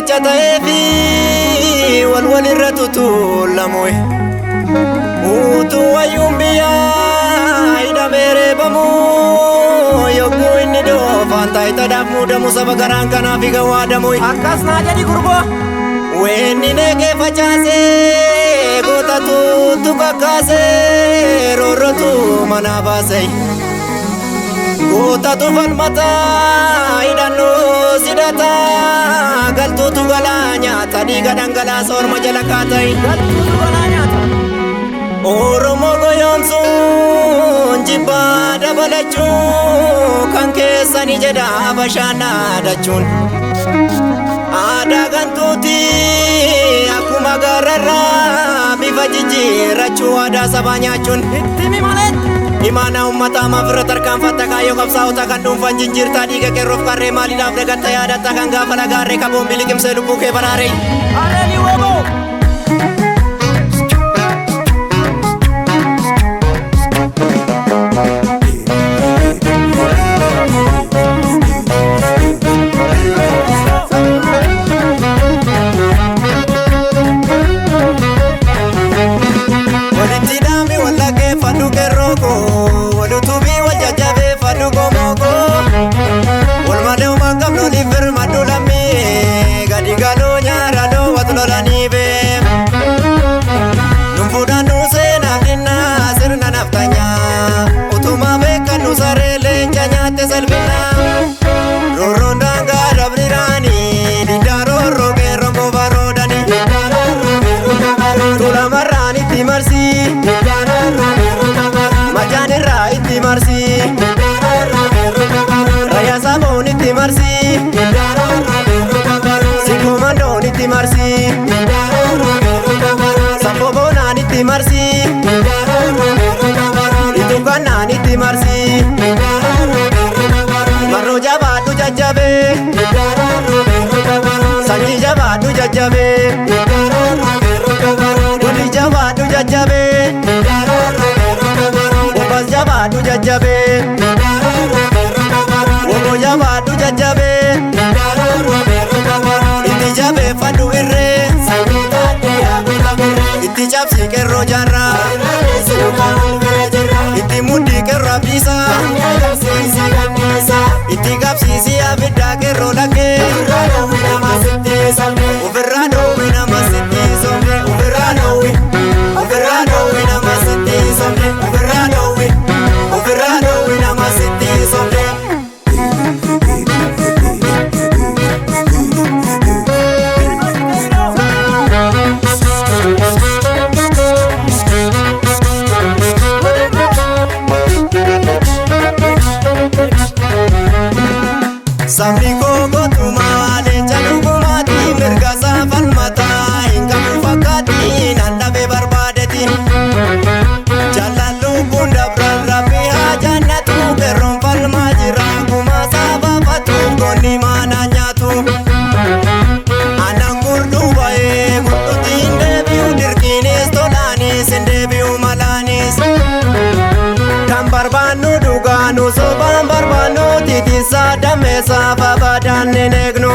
Leenca ta'eefi wal walirra tutuulamu. Utuu wayyuun biyyaa hidhamee reebamu. Yogguu inni doofaan taayitaadhaaf muudamu saba garaan kanaaf higa waadamu. Akkas naa jedhi gurbaa. Weenni neeqee facaasee gootatu tukakkaasee roorrotu manaa baasee. Gootatu falmataa hidhannoo sidhataa galtuutu galaa nyaata dhiiga dhangalaasa orma jala kaata'i. Galtuutu galaa nyaata. Oromoo goyoomsuun jibbaa dabalachuu kan keessani jedha Habashaan dhaadachuun. Aadaa gantuuti akkuma gaararraa bifa jijjiirrachuu aadaa sabaa nyaachuun. Itti himi malee. Imaana uummataa maaf irra tarkaanfatta kaayyoo qabsaa'ota kan dhuunfan jijjiirtaa dhiiga qeerroof qarree maaliidhaaf dagatta yaadatta kan gaafa lagaarree qabuun biliqimsee lubbuu kee baraaree. Areeni woboo. Walitti dhaami wallaggeeffadhu qeerroo koo walutubii wal jajjabeeffadhu qomoo koo wal malee uumaan qabnu oliif birmadhu lammii gadi galoo nyaara wal lolanii bee. Numfuudhaan nu seenaaf dhinnaa sirna naftanyaa utuma beekan nu saree leenca nyaatte salphinaa. Roorroon daangaa dabriraanii diddaa roorroo qeerroon qofa roodanii. Tulamarraan itti marsii macaan irraa itti marsii raayyaa saboon itti marsii sikomandoon itti marsii safoboonaan itti marsii itukannaan itti marsii marroo jabaadhu jajjabee sanyii jabaadhu jajjabee golli jabaadhu jajjabee bobas jabaadhu jajjabee wobo jabaadhu jajjabee itti jabeeffadhu irree itti cabsi qeerroo jaarraa itti muddi qeerroo abdiisaa itti qabsiisi abiddaa qeerroo lakkee ofirraa dhoowwi nama sitti somne ofirraa dhoowwi ofirraa dhoowwi nama sitti somne ofirraa dhoowwi ofirraa dhoowwi nama sitti somne. Sabni koo gootumaa leenca dhugumaati mirga isaa falmataa hin qabu fakkaati nan dhabee barbaadeti. Jaallan lubbuun dabraan rabbi haa jannatu qeerroon falmaa jira gumaa sabaafatu goonni maanaa nyaatu. Aannan gurduu ba'ee gurduutti hin deebi'u dirqiinis tolaanis hin deebi'u malaanis. Kan barbaannu dhugaanu sobaan barbaannu titiisa dameessa fafaadhaan hin eegnu.